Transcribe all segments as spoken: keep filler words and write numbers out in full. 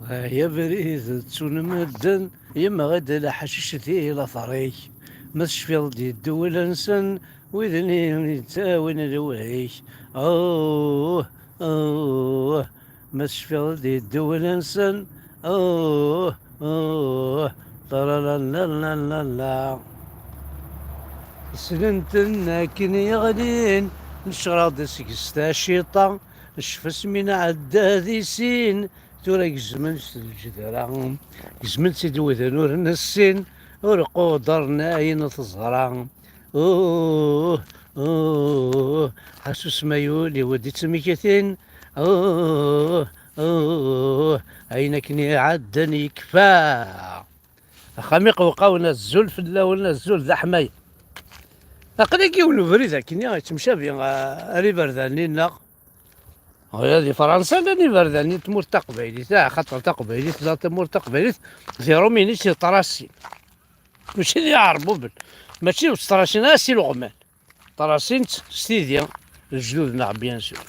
Ay abrid ttun medden, yemɣi-d leḥcic di later-ik. Ma tecfiḍ-d yeddewwil-nsen, wid-nni yettawin lewhi-k. Uh, uh, ma tecfiḍ-d yeddewwil-nsen, uh, uh, taralalalala. Ssnen-ten akken yeɣlin, necreɣ-d seg-s taciṭa, ccef asmi nɛedda di sin, tura gezmen-tt lejdra, gezmen-tt-id widen ur nessin, ur quddren ayen teẓra. Uh, uh, ḥasu s mayul-iw d-ittmektin, uh, uh, ayen akken iɛeddan yekfa. Axxam iqewqawen, azul fell-awen, azul d aḥmay. Aql-ak yiwen ubrid akkenni yettemcabi, ah, ar iberdan-nni-nneɣ. Ɣaya di Fransa llan iberdan n tmurt taqbaylit, ah, xaṭer taqbaylit, la tamurt taqbaylit, di Rumini si ṭrasin. Mačči d iɛerbuben, mačči d ṭrasin, ah, si leɣman. Ṭrasin-tt s tidi, lejdud-nneɣ, bien sûr.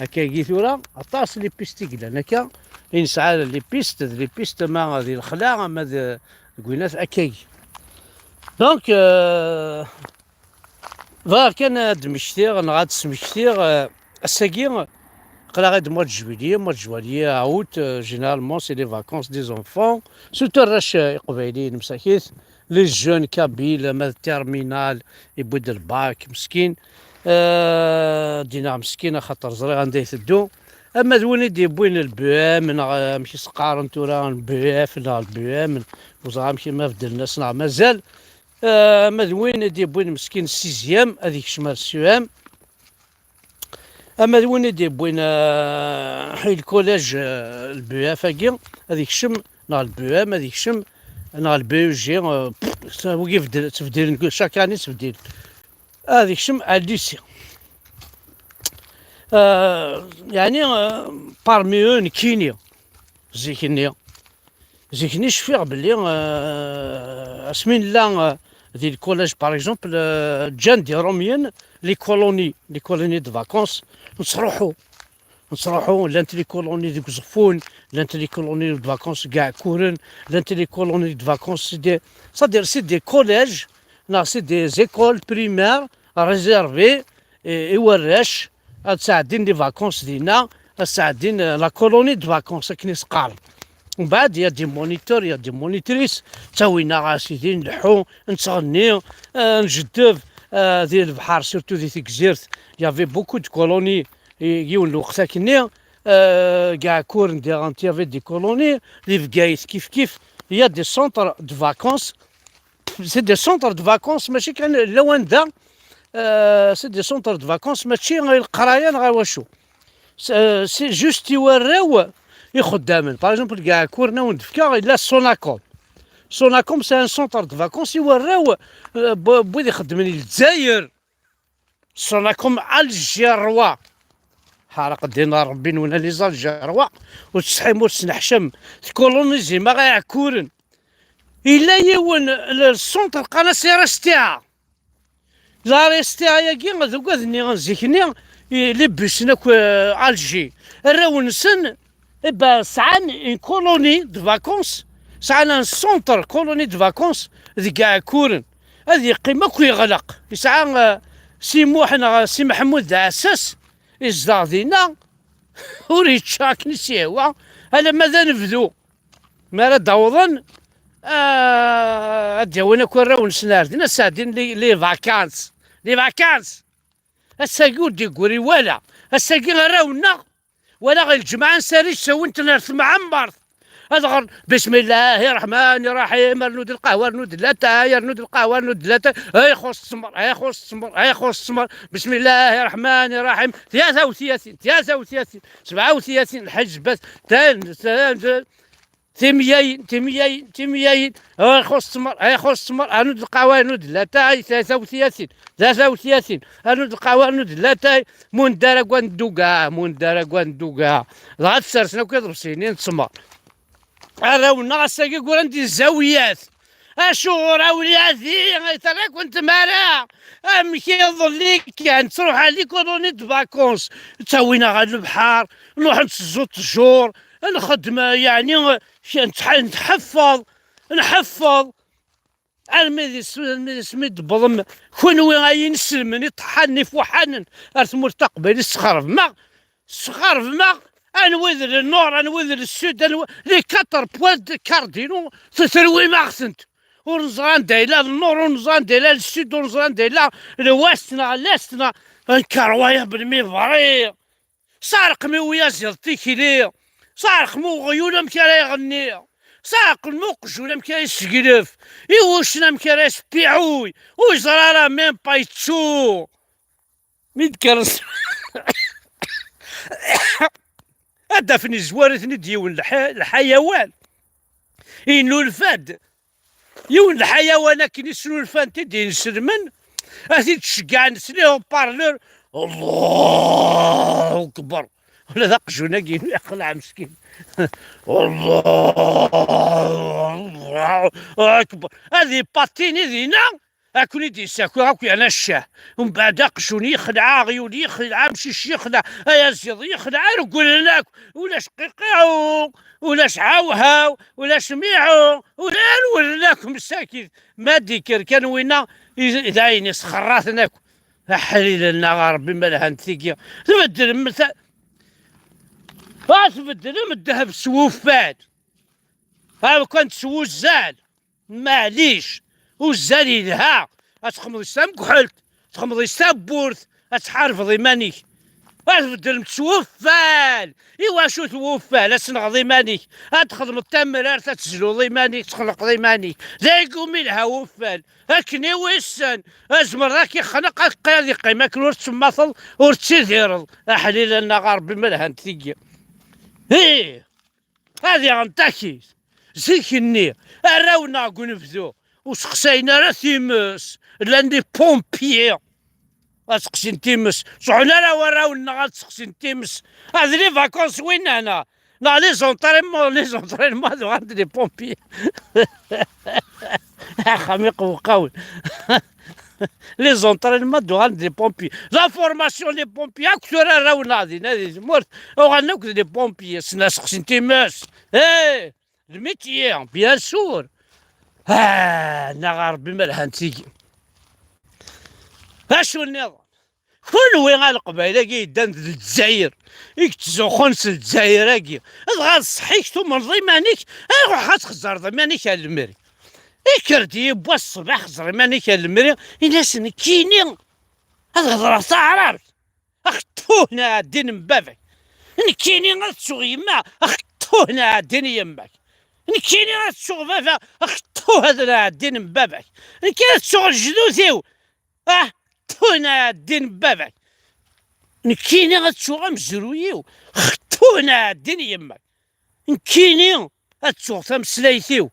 Akkagi tura, aṭas les pistes i yellan akka, i nesɛa les pistes, d les pistes ama di lexla, ama d, deg winat akkagi. Donc, euh, bɣiɣ kan ad d-mmektiɣ, neɣ ad d-smektiɣ, euh, ass-agi, aql-aɣ-d mois de juillet, mois de juillet, août, euh, généralement, c'est les vacances des enfants. Surtout arrac, euh, iqbayliyen, msakit, les jeunes kabyles, ama d terminal, yewwi-d lbak, meskin. Euh, d-iniɣ meskin, axaṭer ẓriɣ anda iteddu. Ama d win i d-yewwin le B E M, neɣ, euh, amek i s-qqaren tura, le B E F, neɣ le B E M, ur ẓriɣ amek i ma beddlen-as, neɣ mazal. Euh, ama d win i d-yewwin meskin sixième, ad yekcem ar C E M. Ama d win i d-yewwin, euh, le collège, euh, le B E F-agi, ad yekcem, neɣ le B E M, ad yekcem, neɣ le B E G, euh, pff, wigi beddel-, ttbeddilen, chaque année ttbeddilen. Ad yekcem ar lycée. Euh, yeɛni, euh, parmi eux, nekkini, zik-nni, zik-nni cfiɣ belli, euh, asmi nella, euh, di le collège, par exemple, euh, ǧǧan-d Iṛumyen les colonies, les colonies de vacances, nettruḥu, nettruḥu, llant les colonies deg Uẓeffun, llant les colonies de vacances deg Iɛekkuren, llant les colonies de vacances, c'est des, c'est-à-dire, c'est des collèges, neɣ c'est des écoles primaires réservées i, i warrac ad sɛeddin les vacances dinna, ad sɛeddin, euh, la colonie de vacances, akken i s-qqaren. Mbeɛd, il y a des moniteurs, il y a des monitrices, ttawin-aɣ a sidi, nleḥḥu, nettɣenni, euh, njeddeb, euh, di lebḥer, surtout di Tegzirt, il y avait beaucoup de colonies, i, yiwen lweqt akkenni, euh, deg Iɛekkuren, diɣen, il y avait des colonies, di Bgayet, kif kif, il y a des centres de vacances, c'est des centres de vacances, mačči kan lawan da, euh, c'est des centres de vacances, mačči i leqraya neɣ i wacu. C'est, euh, c'est juste i warraw ixeddamen. Par exemple, deg Iɛekkuren, ad wen-d-fkeɣ, yella Sonacom. Sonacom, c'est un centre de vacances i warraw, euh, bu-, bu wid ixeddmen i Lezzayer. Sonacom algérois. Ḥaraq ddin Ṛebbi-nwen a les Algérois. Ur tesḥim, ur tesneḥcam. Tkolonizim aɣ Iɛekkuren. Yella yiwen le centre qqaren-as Aristea. L'Aristea-agi d ugad-nni zik-nni, i, les bus-nni akk, euh, Alger. Arraw-nsen, eh ben, sɛan une colonie de vacances, sɛan un centre colonie de vacances deg Iɛekkuren. Ad yeqqim akk yeɣleq. Yesɛa, euh, Si Muḥ neɣ Si Meḥmud d aɛessas, izdeɣ dinna, ur yečči akken i s-yehwa, alamma d anebdu. Mi ara d-awḍen, ah, ad d-awin akk arraw-nsen ar din, ad sɛeddin les, les vacances. Les vacances! Ass-agi ur d-yeggri wala. Ass-agi arraw-nneɣ, walaɣ lǧemɛa n Sarriǧ ttawin-ten ar temɛemmert. Ad ɣren, bismillahi ṛṛeḥmani ṛṛeḥim, rnu-d lqahwa, rnu-d latay, rnu-d lqahwa, rnu-d latay. Ay, xuṣ ttmer, ay, xuṣ ttmer, ay, xuṣ ttmer. Bismillahi ṛṛeḥmani ṛṛeḥim. Tlata u tlatin, tlata u tlatin, sebɛa u tlatin, lḥejbat, tan, tan, timyayin, timyayin, timyayin. Ay, xuṣ ttmer, ay, xuṣ ttmer. Rnu-d lqahwa, rnu-d latay, tlata u tlatin, tlata u tlatin. Rnu-d lqahwa, rnu-d latay. Mundar agwan duga, mundar agwan duga. Dɣa tsersen akk iḍebsiyen n ttmer. Arraw-nneɣ ass-agi ggran di zzawiyat. Acuɣer a wladi, ay terra-ken tmara? Amek iḍelli kan, ttruḥ à les colonies de vacances, ttawin-aɣ ɣer lebḥer, nruḥ nteẓẓu ttjur, nxeddem, yeɛni, k-, nḥ-, nḥeffeḍ, nḥeffeḍ. Armi d is-, armi d ismi d-tewwḍem, kunwi ay inselmen iṭeḥḥanen ifuḥanen ar tmurt taqbaylit, tesxerbem-aɣ, tesxerbem-aɣ, anwa i d le nord, anwa i d le sud, anwa, les quatre points cardinaux, terwim-aɣ-tent. Ur neẓri anda yella le nord, ur neẓri anda yella le sud, ur neẓri anda yella l'ouest neɣ l'est neɣ, incroyable, mi bɣiɣ. Sɛerqem i uyaziḍ tikli, sɛerqem i uɣyul amek ara iɣenni, sɛerqem i uqjun amek ara iseglef, i wuccen amek ara ispiḥuy, ur yeẓri ara même pas yettu. Mi d-kkren s-, ad d-afen izwar-iten-id yiwen lḥa-, lḥayawan, yennulfa-d. Yiwen lḥayawan akken i snulfan-t-id inselmen, ad t-id-ceggɛen s les haut-parleurs. Allahu akbar! Ula d aqjun-agi-inu iqleɛ meskin. Allahu akbar! Ad ipattini dinna, ad ken-id-yessaki akk yerna ccah. Umbeɛd aqjun yexleɛ, aɣyul yexleɛ, amcic yexleɛ, ayaziḍ yexleɛ, rewlen akk. Ulac qiqiɛu, ulac hawhaw, ulac miɛu, ulac, rewlen akk msakit. Ma d-ikker kan winna, i-, d ayen isxerraten akk. Aḥlil-nneɣ a Ṛebbi, ma lhant tigi. Tbeddlem ta-, ah, tbeddlem ddheb s wuffal. Am kan s wuzzal. Maɛlic, uzzal yelha. Ad txemmeḍ s tamekḥelt, txemmeḍ s tawwurt, ad tḥarbeḍ iman-ik. Ad tbeddlemt s wuffal. Iwacu twuffal? Ad tenɣeḍ iman-ik. Ad txedmeḍ tamrart, ad tezluḍ iman-ik, txelqeḍ iman-ik. D ayegumi yelha wuffal. Akken i wissen, azmer ad k-ixneq, ad qqi-, ad iqqim akken ur tettemmateḍ, ur tettidireḍ. Aḥlil-nneɣ a Ṛebbi, ma lhant tigi. Ih! Ad iɣen takit. Zik-nni, arraw-nneɣ deg unebdu, ur seqsayen ara times. Llan des pompiers. Ad seqsin times. Sɛun ara warraw-nneɣ ad seqsin times. Ah, d les vacances winna, neɣ, neɣ les entraînements, les entraînements ad uɣalen des pompiers. Axxam iqewqawen. Les entraînements ad uɣalen des pompiers. La formation des pompiers, akk tura arraw-nneɣ dinna di tmurt, uɣalen akk d les pompiers. Ssnen ad seqsin times. Eh, le métier, bien sûr. Ah, neɣ a Ṛebbi ma lhant tigi. Acu nniḍen? Kunwi a Leqbayel-agi yeddan d Lezzayer, i yettzuxxun s Lezzayer-agi, dɣa d ṣṣeḥ-ik tumneḍ iman-ik, ruḥ ad txezzreḍ iman-ik ar lemri. Ikker-d yiwwas ṣṣbeḥ, xeẓẓer iman-ik ar lemri, ini-as nekkini ad hedreɣ taɛrabt. Axeṭṭuh n ɛeddin n baba-k. Nekkini ad ttuɣ yemma, axeṭṭuh n ɛeddin n yemma-k. Nekkini ad ttuɣ baba, axeṭṭuh ad ɛeddin n baba-k. Nekkini ad ttuɣ lejdud-iw, axeṭṭuh n ɛeddin n baba-k. Nekkini ad ttuɣ amezruy-iw, axeṭṭuh n ɛeddin n yemma-k. Nekkini ad ttuɣ tameslayt-iw.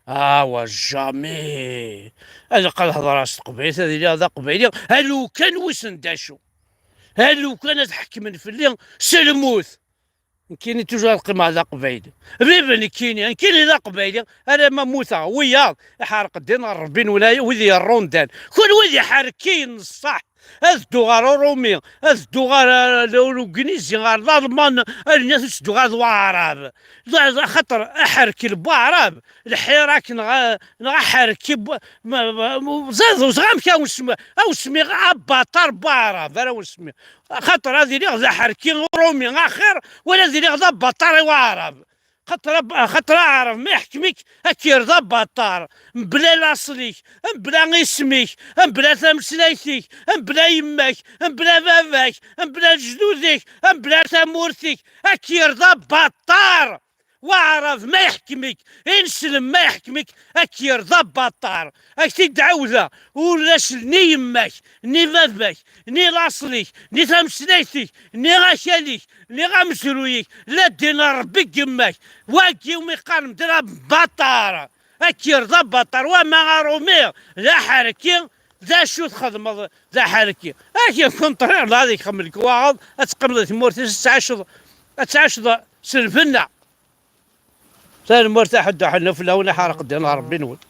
Awa, jamais. Ad qqel hedreɣ s teqbaylit, ad iliɣ d aqbayli. A lukan wissen d acu. A lukan ad ḥekmen fell-i s lmut. Nekkini toujours ad qqimeɣ d aqbayli. Bib nekkini, nekkini d aqbayli. Alamma mmuteɣ, wiyaḍ iḥerq ddin n Ṛebbi n wlaya, wid yerrundan. Kunwi d iḥerkiyen n ṣṣeḥ. Ad dduɣ ɣer Urumi, ad dduɣ ɣer, ɣer, ɣer Ugnizi, ɣer Lalman, allen ad dduɣ ɣer Waɛrab. D-, d-, axaṭer aḥerki n Waɛrab, lḥirak neɣ, neɣ aḥerki n wa-, ma, ma, ma, ẓer-, ẓer amek ara wen-smi-, ara wen-smiɣ abaṭar n Waɛrab, ara wen-smiɣ. Axaṭer ad iliɣ d aḥerki Urumi axir, wala ad iliɣ d abaṭar i Waɛrab. Xaṭer ab-, xaṭer aɛrab ma iḥkem-ik, ad k-yerr d abaṭar, mebla laṣel-ik, mebla isem-ik, mebla tameslayt-ik, mebla yemma-k, mebla baba-k, mebla lejdud-ik, mebla tamurt-ik, ad k-yerr d abaṭar. Waɛrab ma iḥkem-ik, ineslem ma iḥkem-ik, ad k-yerr d abaṭar. Ad k-t-id-ɛawdeɣ, ulac ni yemma-k, ni baba-k, ni laṣel-ik, ni tameslayt-ik, ni akal-ik, ni amezruy-ik, la ddin n Ṛebbi deg yemma-k. Wagi umi qqaren d abaṭar, ad k-yerr d abaṭar. Wama aṛumi d aḥerki, d acu txedmeḍ d aḥerki? Ad k-ikunṭrol, ad ixemmel lekwaɣeḍ, ad teqqimeḍ di tmurt-is, ad tɛiceḍ, ad tɛiceḍ s lbenna. Tanemmirt a ḥedd uḥennu fell-awen, iḥerq ddin Ṛebbi-nwen.